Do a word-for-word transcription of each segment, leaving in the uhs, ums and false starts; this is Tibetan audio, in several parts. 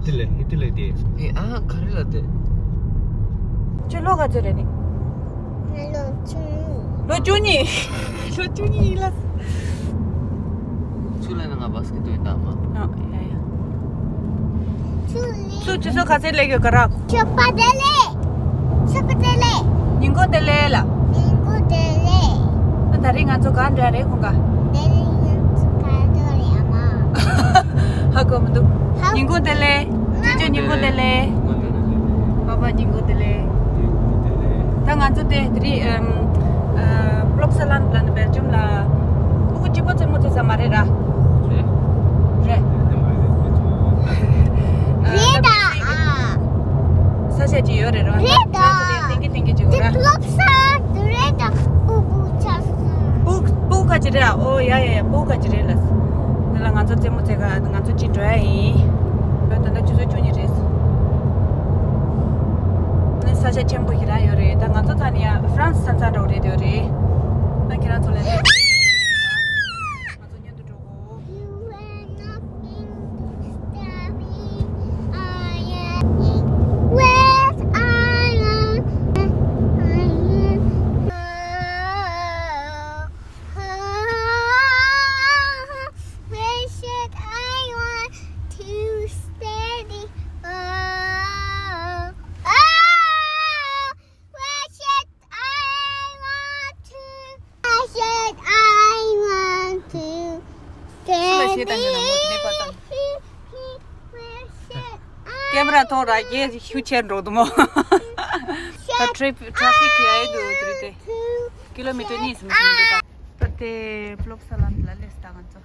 དེ་ལས་དེ་ལས་དེ། ཨེ་ཨ་ག་རེ་ལ་དེ། ཁྱོད་ལོ་ག་ཚོད་རེད་ནི། ང་ལོ་བཅུ་གཉིས། ལོ་བཅུ་གཉིས། ལོ་བཅུ་གཉིས་ཡིན་ལ། ཚུར་ལ་ན་ང་བ་སི་ཀེ་ཊི་ཡོད་ད་མ། ཨ་ཡ་ཡ། ཚུར་ལ། ཚུར་ཅི་སོ་ག་ཚད་ལས་ཡོད་ག་ར། ཆོག་པ་དེ་ལས། ཆོག་པ་དེ་ལས། ཉིན་གུང་དེ་ལས་ལ། ཉིན་གུང་དེ་ལས། ཨ་ད་རེས་ང་ཚོ་ག་འདྲ་རེད་ཁོང་ག། དེ་རིང་ང་ཚོ་ག་འདྲ་རེད་ཨ་མ། ཧ་གོ་མི་འདུག་ཧ། ཉིན་གུང་དེ་ལས། ཅོ་ཅོ་ཉིན་གུང་དེ་ལས། ཉིན་གུང་དེ་ལས། བ་བ་ཉིན་གུང་དེ་ལས། ཉིན་གུང་དེ་ལས། ད་ང་ཚོ་དེ་དེ་རིང་ཨམ། ཨ། པློབ་ས་ལན་ལ་ནི་སྦེལ་ཇམ་ལ། ཕྲུ་གུ་གཅིག་པོ་རྩེད་མོ་རྩེ་ས་མ་རེད་ར། རེད། རེད། རེད་ད། ཨ། ས་ཆ་ཅིག་ཡོད་རེད་ར། རེད་ད། ང་ཚོ་དེ་ཏིང་གི་ཏིང་གི་ཅིག་ཡོད་ར། པློབ་ས་དེ་རེད་ད། སྤུ་སྤུ་ཆགས་སོང་། སྤུ་སྤུ་ཁ་ཅིག་རེད། ཨོ་ཡ་ཡ་ཡ། སྤུ་ཁ་ཅིག་རེད་ལ། འདི་ལ་ང་ཚོ་རྩེད་མོ་རྩེ་ག་ང་ཚོ་ཅིག་འགྲོ་ཡ་ཡིན། ད་ལྟ་ཆུ་ཚོད་བཅུ་གཉིས་རེད། ནི་ས་ཆ་ཆེན་པོ་ཞིག་རང་ཡོད་རེད། ད་ང་ཚོ་ཚ་ནི་ཡ་ཧྥ་རན་སི་ས་ཚ་འདྲ་བོ་རེད་དེ་རེད། ད་ཁྱེད་རང་ཚོ་ལ་ཡ། ང་ཚོ་མཉམ་དུ་འགྲོ་གོ། You were nothing to stop me. I am with I am. I am. Where should I want to steady? Oh, oh, where should I want to? Where should I want to steady? Where should I? ཀེམ་ར་ཐོག་ར་རྒྱས་ཤུགས་ཆེར་འགྲོ་འདུག་མོ། ད་ཊེ་ཕི་ཊེ་ཕིག་ཡ་ཡི་འདུག་དེ་རེད་དེ། ཀི་ལོ་མི་ཊར་གཉིས་སུམ་ཅུ་འདུག་ད། ད་དེ་པློབ་ས་ལན་ལ་སླེབས་ད་ང་ཚོ།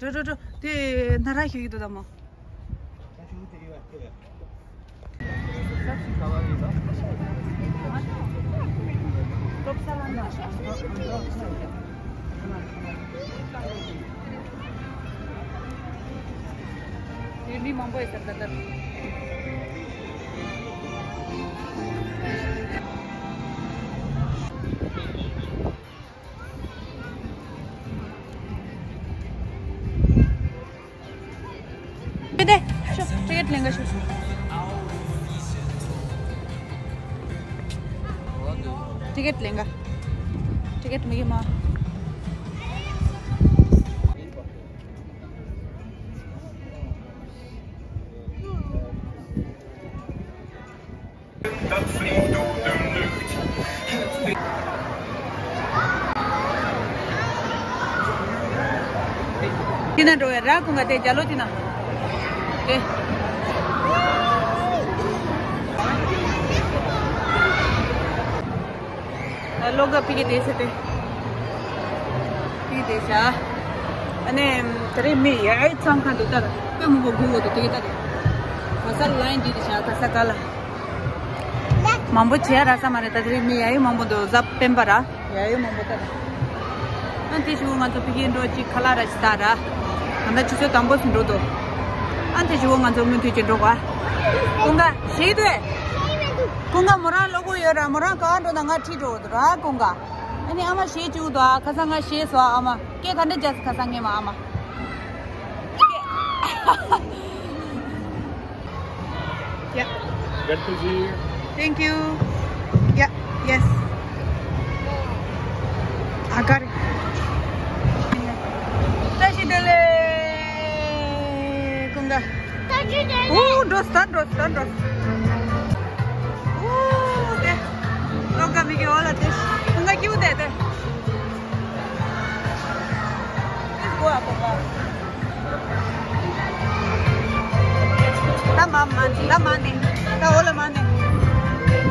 འགྲོ་འགྲོ་འགྲོ། དེ་ན་ར་ཞིག་ཡོད་དོ་དམ་མོ། དེ་མི་མང་པོ་ཡོད་ས་ད་ལྟ། ཏི་ཀེ་ཊི་ལེན་ག་ཤོག་ཏི་ཀེ་ཊི་ལེན་ག་ཏི་ཀེ་ཊི་མི་གི་མ། དེ་ན་འགྲོ་བའི་ར་ཁུང་ག་དེ་རྒྱ་ལོ་དེ་ན། དེ། ལོ་ག་ཕི་གི་དེ་ཚེ་དེ། ཕི་གི་དེ་ཤ། ཨ་ནེ། དེ་རེ་མི་ཡ་ཨེ་ཚང་ཁ་འདུག་ད། དཔེ་མང་པོ་སྒུག་དགོས་འདུག་དེ་གི་ད། ག་ས་ལ་ཡིན་འདི་དེ་ཤ་ག་ས་ག་ལ། མང་པོ་བྱས་ར་ས་མ་རེད། ད་དེ་རིང་མི་ཡ་ཡོད་མང་པོ་འདུག་གཟའ་སྤེན་པ་ར། ཡ་ཡོད་མང་པོ་ད། ཨ་དེ་ཞུ་ང་ཚོ་ཕ་གིའི་འགྲོ་ཅིག་ཁ་ལག་ར་ཞིག་ཟ་ར། ད་ལྟ་ཆུ་ཚོད་དང་པོ་ཞིག་འགྲོ་འདུག་ཨ་དེ་ཞུ་ང་ཚོ་མུ་མཐུད་ཀྱི་འགྲོ་ག་ཀུན་དགའ་ཞིག་དུས། ཀུན་དགའ་མོ་རང་ལོ་གོ་ཡོད་ར། མོ་རང་ག་འགྲོ་ན་ང་ཁྲིད་འགྲོ་འདུག་ར་ཀུན་དགའ། ཨ་ནི་ཨ་མ་ཞེས་བཅུག་འདུག་ཨ་ཁ་སང་ང་ཞེས་སོ་ཨ་མ། སྐད་ག་འདྲ་རྒྱག་ཁ་སང་ངས་མ་ཨ་མ། Yeah. Good to see you. Thank you. Yeah, yes. I got it. ཏ་ཤི་དེ་ལེ། ཀུན་དགའ། ཏ་ཤི་དེ་ལེ། ཨོ། འགྲོ་སྟན་འགྲོ་སྟན་འགྲོ། ཨོ་དེ། ལོ་ག་མི་གི་ཨོ་ལ་དེ། ཀུན་དགའ་ཀྱིའུ་དེ་དེ། Let's go up, Papa. ད་མ་མ་ནི། ད་མ་ནི། ད་འོ་ལ་མ་ནི།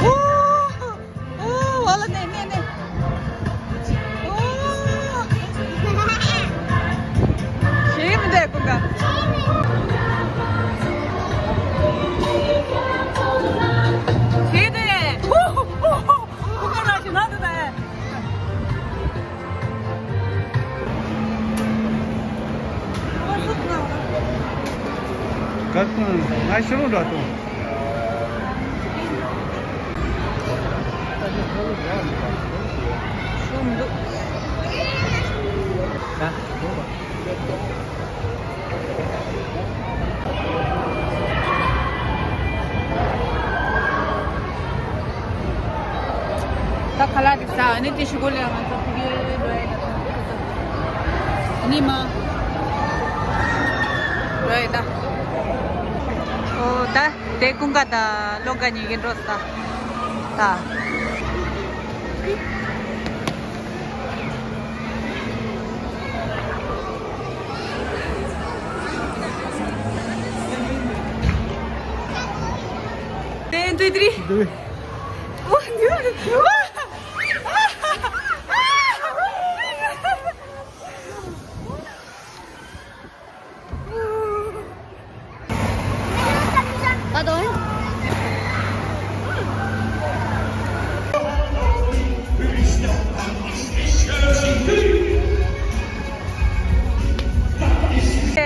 ཨོ། ཨོ། འོ་ལ་ནི་ནི་ནི། ཨོ། ཞེ་མི་འདུག་ཀུན་དགའ། ཞེ་དེ། ཨོ། ཨོ། ཀུན་དགའ་ན་ཞིག་ན་འདུག་ད། ག་ཏུང་ང་ཤི་རུང་འགྲོ་ཏུང་། ཤོམ་འདུག་ད་འགྲོ་བ། ད་ཁ་ལག་དེ་ཟ། ཨ་ནི་དེ་ཞུ་གོ་ལེ། ང་ཚོ་ཕ་གི་འགྲོ་ཡ་ཡིན། ཨ་ནི་མ་འགྲོ་ཡ་ད། ཨོ་ད། དེ་ཀུན་དགའ་དང་བློ་དགའ་གཉིས་ཀྱིས་འགྲོ་ས་ད། དེ་འདུས་དྲི། འདུས། ཨོ་འདུས།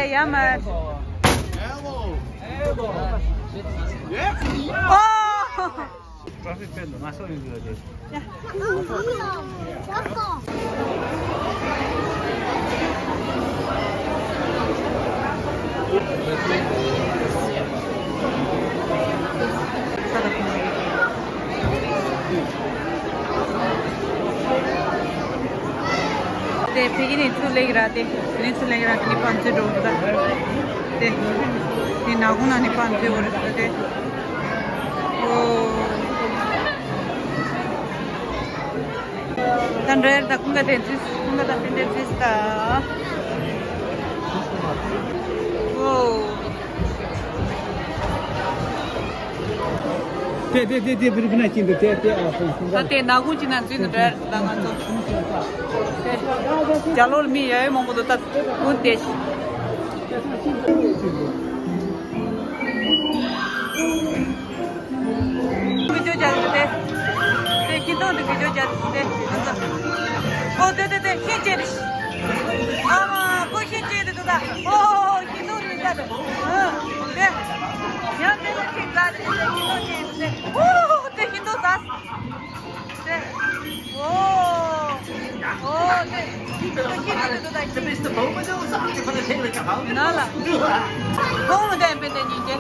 ཡ་མ། ཨོ། ཊ་ཕིག་ཕན་འདུག་ང་སོགས་ཡོང་གི་ཡོད་དེ། དེ་ཕ་གི་ནས་ཚུར་སླེབས་ཀྱི་ར། དེ་དེ་ནས་ཚུར་སླེབས་ཀྱི་ར། དེ་ནས་ཕར་འཛུལ་འགྲོ་གི་རེད་ད། དེ་དེ་ནག་ཁུང་ནང་ནས་ཕར་འཛུལ་འགྲོ་གི་རེད་ད། དེ་ཨོ། ད་འགྲོ་ཡ་ད། ཀུན་དགའ་དེ་འཛུལ། ཀུན་དགའ་ད་ཕན་བདེ་འཛུལ་ད། ཨོ། དེ་དེ་དེ་དེ་བིར་བི་ན་ཅིན་དུ་དེ་དེ་ཨ་སོང་སོང་། ད་དེ་ནག་ཁུང་ཅིག་ནང་འཛུལ་ནས་འགྲོ་ཡ་ད་ང་ཚོ། དེ་རྒྱ་ལོར་མི་ཡ་ཡོད་མང་པོ་འདུག་ད་ཀུན་དེ། བི་ཌིའོ་རྒྱག་གི་འདུག་དེ། དེ་ཁྱི་ཐོག་ཏུ་བི་ཌིའོ་རྒྱག་གི་འདུག་དེ། ཨོ་དེ་དེ་དེ་ཤིན་ཅེ་རེད། ཨ་མ་ཁོ་ཤིན་ཅེ་རེད་འདུག་ད། ཨོ་ཁྱི་ཐོག་རེད་ད་དེ། ཨ་དེ། ཡང་དེ་ནི་ཁྱི་དགའ་རེད་དེ། ཁྱི་ཐོག་ཤིན་རེད་དེ། ཨོ་དེ་ཁྱི་ཐོག་ད། དེ། ཨོ། ཨོ་དེ། ཁྱི་ཐོག་ཤིན་རེད་འདུག་ད་ཤིན། ན་ལ། ཁོང་ལ་བསྟན་པའི་དེ་ཉིན་དེ།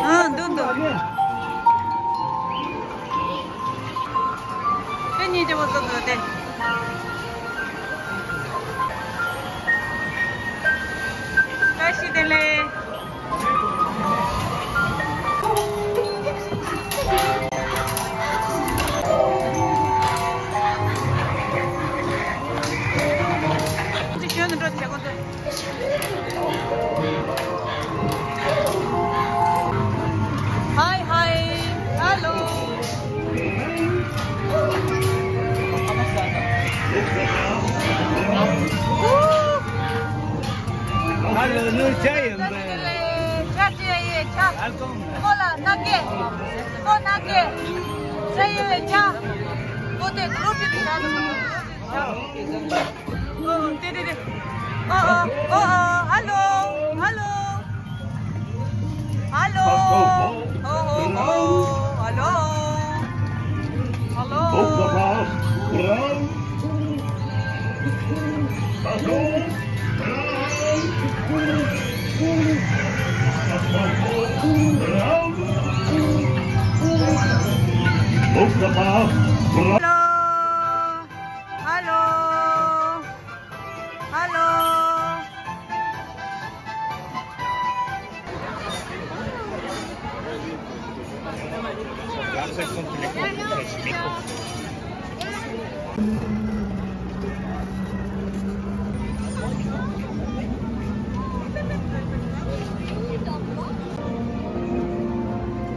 ཨ་འདུག་འདུག་དེ་གཉིས་དེ་བོ་ཙོག་ཙོག་དེ། བཀྲ་ཤིས་བདེ་ལེགས། དེ་ཞོན་དུ་འགྲོ་བྱེད་དགོས་འདུག Hi, hi. Hello. Hello, no, ཇ་ཡིན་པས། ཇ་ཇ་ཡིན་ཇ། ཁོ་ལ་ན་གེ། ཁོ་ན་གེ། ཇ་ཡིན་ཇ། ཁོ་དེ་གྲོ་ཕུད་དེ་ཇ། ཨོ་དེ་དེ་དེ། ཨོ་ཨོ་ཨོ་ཨོ། ཧ་ལོ། ཧ་ལོ། ཧ་ལོ། ཧོ་ཧོ་ཧོ། ཧ་ལོ། ཧ་ལོ། ཧ་ལོ། ཧ་ལོ། ཧ་ལོ།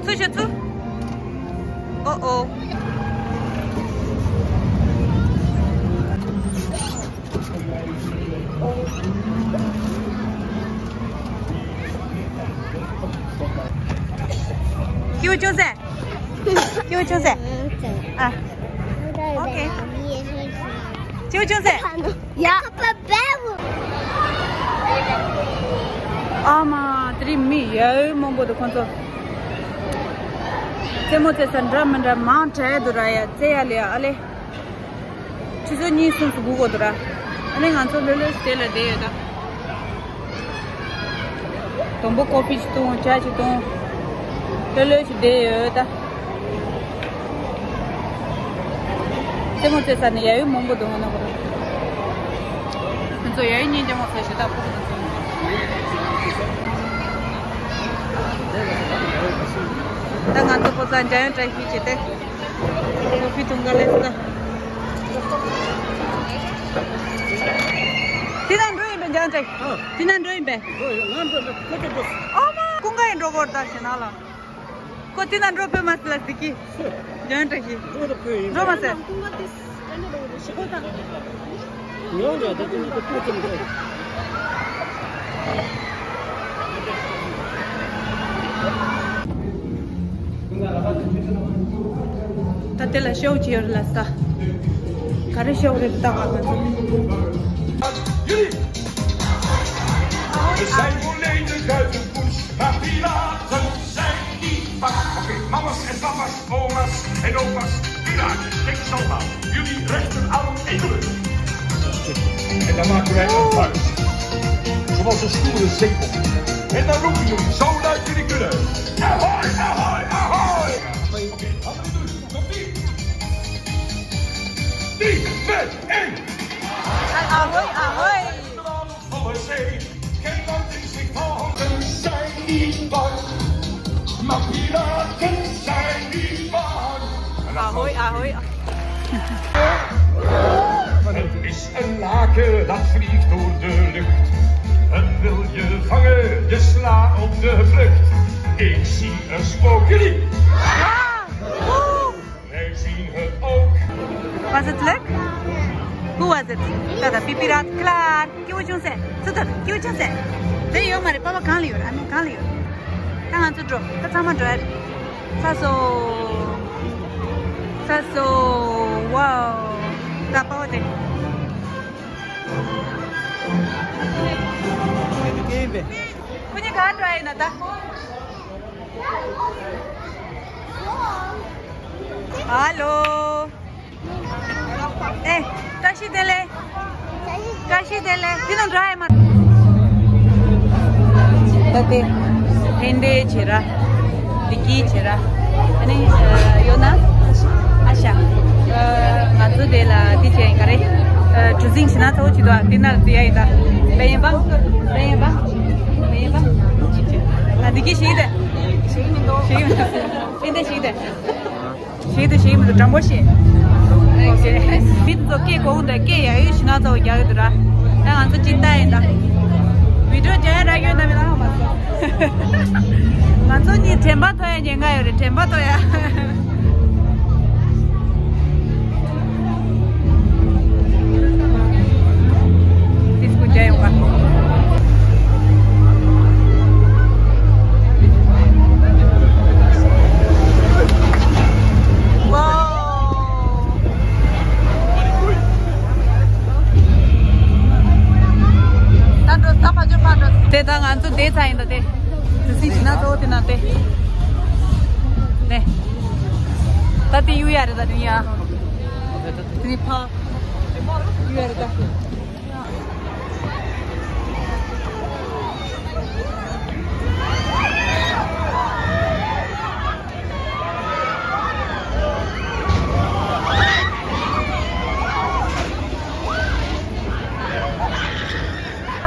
ཚུར་ཤོག་ཚུར། ཨོ་ཨོ། སྐྱིད་པོ་བྱུང་ཟེར། སྐྱིད་པོ་བྱུང་ཟེར། ཨ། ཨོ་ཁེ། སྐྱིད་པོ་བྱུང་ཟེར། ཡ། ཨ་མ། དེ་རིང་མི་ཡ་ཡོད་མང་པོ་འདུག་ཁོང་ཚོ། རྩེད་མོ་རྩེ་ས་འདྲ་མི་འདྲ་མང་དྲགས་འདུག་ར། ཡ་རྩེ་ཡ་ལེ་ཡ་ཨ་ལེ། ཆུ་ཚོད་གཉིས་གསུམ་སུ་སྒུག་དགོས་འདུག་ར། ཨ་ནི་ང་ཚོ་ལྷོད་ལྷོད་ཞིག་དེ་ལ་བསྡད་ཡོད་ད། དང་པོ་ཀོ་ཕི་ཞིག་འཐུང་། ཇ་ཞིག་འཐུང་། ལྷོད་ལྷོད་ཞིག་བསྡད་ཡོད་ད། རྩེད་མོ་རྩེ་ས་ནས་ཡ་ཡུ་མང་པོ་འདུག་ང་ན་གོ་ར། ང་ཚོ་ཡ་ཡུ་གཉིས་རྩེད་མོ་རྩེ་ཞེ་དྲག་ཕོག་གི་འདུག་ད་ང་ཚོ་ཕོ་གསར་འཇམ་དབྱངས་བཀྲ་ཤིས་བྱས་ཏེ། ཀོ་ཕི་འཐུང་ག་སླེབས་སོང་། དེ་ན་འགྲོ་ཡིན་པས། འཇམ་དབྱངས་བཀྲ་ཤིས། ཨ། དེ་ན་འགྲོ་ཡིན་པས། འགྲོ་ཡིན། ང་འགྲོ་ཡིན་པས། ཁོ་ཚོ་འགྲོ་སོང་། ཨོ་མ། ཀུན་དགའ་ཡིན་འགྲོ་གོ་ར་ད་ཞེ་ན་ལ། ཁོ་དེ་ན་འགྲོ་ཕོད་མ་སྲིད་ལ་ཟིག་གི། འཇམ་དབྱངས་བཀྲ་ཤིས། འགྲོ་མ་སྲིད། ད་དེ་ལ་ཤོག་ཅིག་ཡོད་ལ་ས། ག་རེ་ཤོག་རེད་ད་ག་ང་ཚོ། Zijn verleden uit de bush, maar piraten zijn niet bang. Oké, mama's en papa's, oma's en opa's, piraten, denk zelf aan. Jullie rechter aan in de lucht. En dan maken wij een vuist. Zoals een stoere zeehond. En dan roepen jullie zo luid jullie kunnen. Ahoy, ahoy, ahoy! Oké, handen in de lucht. Komt ie. Drie, twee, één. Ahoy, ahoy. Geen land in zicht, volgen zijn niet bang. Maar piraten zijn niet bang. Ahoy, ahoy. Het is een laken dat vliegt door de lucht. Het wil je vangen, je sla op de vlucht. Ik zie een spook. Jullie? Wij zien het ook. Was het leuk? Hoe was het? ད་ད་པི་པི་ར་ཏི་ཀླར། སྐྱིད་པོ་བྱུང་ཟེར། ཚུར་ཐོན། སྐྱིད་པོ་བྱུང་ཟེར། དེ་ཡོད་མ་རེད། པ་པ་གང་ལ་ཡོད་རེད། ཨ་མ་གང་ལ་ཡོད་རེད། ད་ང་ཚོ་འགྲོ། ད་ཚང་མ་འགྲོ་ཡ་རེད། ཚ་སོ། ཚ་སོ། ཝའོ། ད་པ་པ་དེ། ཁོ་གཉིས་ག་འགྲོ་ཡ་ཡིན་ན་ད། ཧ་ལོ། ཨེ། བཀྲ་ཤིས་བདེ་ལེགས། བཀྲ་ཤིས་བདེ་ལེགས། འདི་ནང་འགྲོ་ཡ་མ། ད་དེ། ཕན་བདེ་བྱེད་ར། བདེ་སྐྱིད་བྱེད་ར། ཨ་ནི་ཡོད་ན། ཨ་ཤ། ང་ཚོ་དེ་ལ་དེ་བྱས་ཡིན་ག་རེ། གྲུ་གཟིངས་ཞིག་ན་ཚ་བོ་ཅིག་འདུག་དེ་ན་ལ་བཙུགས་ཡ་ཡིན་ད། བེ་ཡིན་པ། བེ་ཡིན་པ། བེ་ཡིན་པ། ཨ་འདི་གི་ཞིག་དེ། ཞིག་མི་འདུག་ཕན་བདེ་ཞིག་དེ། ཞིག་དེ་ཞིག་མི་འདུག་དྲང་པོ་ཞིག་མི་དེ་ཚོ་སྐད་གོ་གི་འདུག་སྐད་ཡ་ཡོད་ཞིག་ན་ཚ་བོ་རྒྱག་གི་འདུག་ར། ད་ང་ཚོ་ཅི་ལྟ་ཡིན་ད། བི་ཌིའོ་རྒྱག་ཡ་རག་ཡོད་ན་མེད་ན་ཧ་མ་སོང་། ང་ཚོ་གཉིས་དྲན་པ་ཐོ་ཡ་ཉེན་ཁ་ཡོད་རེད། དྲན་པ་ཐོ་ཡ། ཏིས་ཀུ་རྒྱ་ཡོང་བ། ཝའོ། ད་འགྲོ་ད་ཕ་ཇོ་ཕ་འགྲོ། དེ་ད་ང་ཚོ་བསྡད་ཚར་ཡིན་ད་དེ། དེ་སྲིད་ཞིག་ན་གཙོ་བོ་དེ་ན་དེ། ནས། ད་དེ་གཡུག་ཡ་རེད་ད་དེ་ཡ། དེ་ནི་ཕ། གཡུག་ཡ་རེད་ད།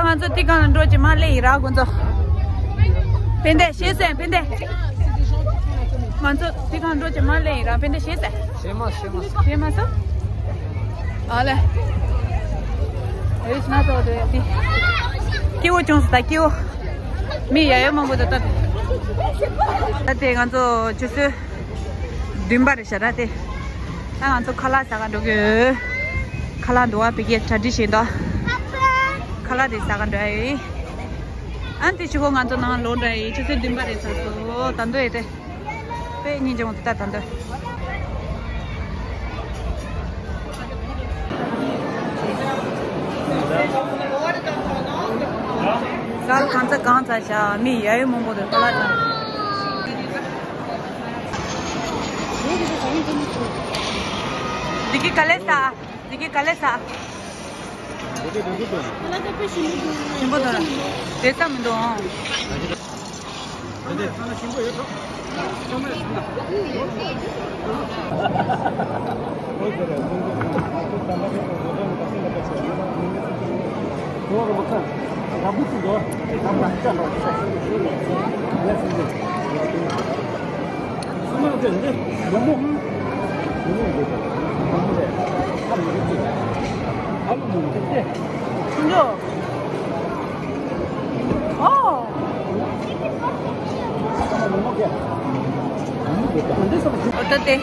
ང་ཚོ་དེ་གང་ལ་འགྲོ་ཅེས་མ་སླེབས་ཡིན་ར་ཁོང་ཚོ། ཕན་བདེ་ཤེས་སེ་ཕན་བདེ། ང་ཚོ་དེ་གང་འགྲོ་ཅེས་མ་སླེབས་ཡིན་ར་ཕན་བདེ་ཤེས་སེ། ཤེས་མ་ཤེས་མ། ཤེས་མ་སོང་། ཨ་ལེ། ཨེ་ཤི་ན་ཚོ་དེ་དེ། སྐྱིད་པོ་བྱུང་སོང་ད་སྐྱིད་པོ། མི་ཡ་ཡོད་མང་པོ་འདུག་ད། ད་དེ་ང་ཚོ་ཆུ་ཚོད་བདུན་པ་རེད་ཤག་ར་དེ། ད་ང་ཚོ་ཁ་ལག་ཟ་ག་འགྲོ་གི་ཡོད། ཁ་ལག་འདུག་བ་བི་གེ་གྲ་སྒྲིག་བྱས་འདུག་ཁ་ལག་དེ་ཟ་ག་འགྲོ་ཡ་ཡོད། ཨ་ནི་དེ་ཕྱི་གོ་ང་ཚོ་ནང་ལོག་འགྲོ་ཡ་ཡོད། ཆུ་ཚོད་བདུན་པ་རེད་ཚར་སོང་ད་འདོད་ཡོད་དེ། དཔེ་སྙིང་རྗེ་མོ་འདུག་ད་ད་འདོད། གང་ཚ་གང་ཚ་བྱ་མི་ཡ་ཡོད་མང་པོ་འདུག་ཁ་ལག་ཚ། འདི་གི་ག་ལེ་ས། འདི་གི་ག་ལེ་ས། ཞིམ་པོ་དང་དེ་ཙམ་མི་འདུག་ཨང་། འོ་ད་དེ།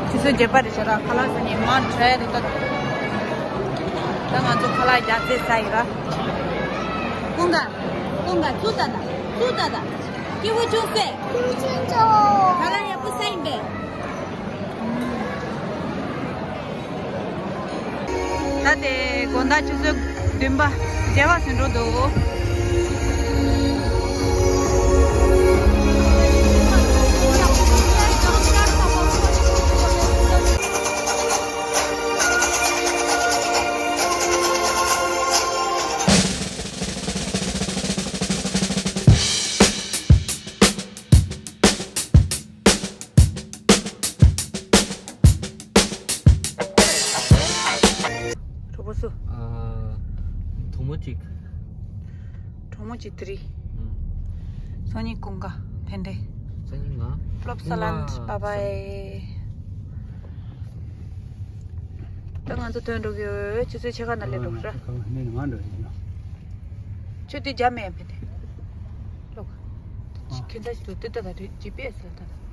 ཆུ་ཚོད་བརྒྱད་པ་རེད་ཤག་ར། ཁ་ལག་ཟ་ནས་མར་འགྲོ་ཡ་རེད་ད། ད་ང་ཚོ་ཁ་ལག་རྒྱག་རྩེ་ཟ་ཡི་ར། ཀུན་དགའ། ཀུན་དགའ་ཚུར་ལྟ་ད། ཚུར་ལྟ་ད། སྐྱིད་པོ་བྱུང་སེ། ཁ་ལག་ཡག་པོ་ཟ་ཡིན་པས། ད་དེ་དགོང་དག་ཆུ་ཚོད་བདུན་པ་བརྒྱད་པ་ཟིན་འགྲོ་འདུག་གྲོགས་པོ་སུ། ཨ། གྲོགས་མོ་གཅིག་གྲོགས་མོ་གཅིག་དེ་རིང་། ཨུམ། སང་ཉིན་ཀུན་དགའ་ཕན་བདེ། སང་ཉིན་ང་། Flop Salad། ཀུན་དགའ། Bye bye། ད་ང་ཚོ་ཐོན་འགྲོ་གི་ཡོད། ཆུ་ཚོད་ཕྱེད་ཀ་ནང་སླེབས་འགྲོ་གི་ར། ཨ། ང་འགྲོ་གི་ཡོད། ཁྱོད་དེ་རྒྱ་མེད་ཕན་བདེ། ལོག་ཨ། ཁྱོད་ད་ཞིག་ཏུ་ཏུ་ཏ་ད་ཇི་པི་ཨེ་སི་ལ་ད།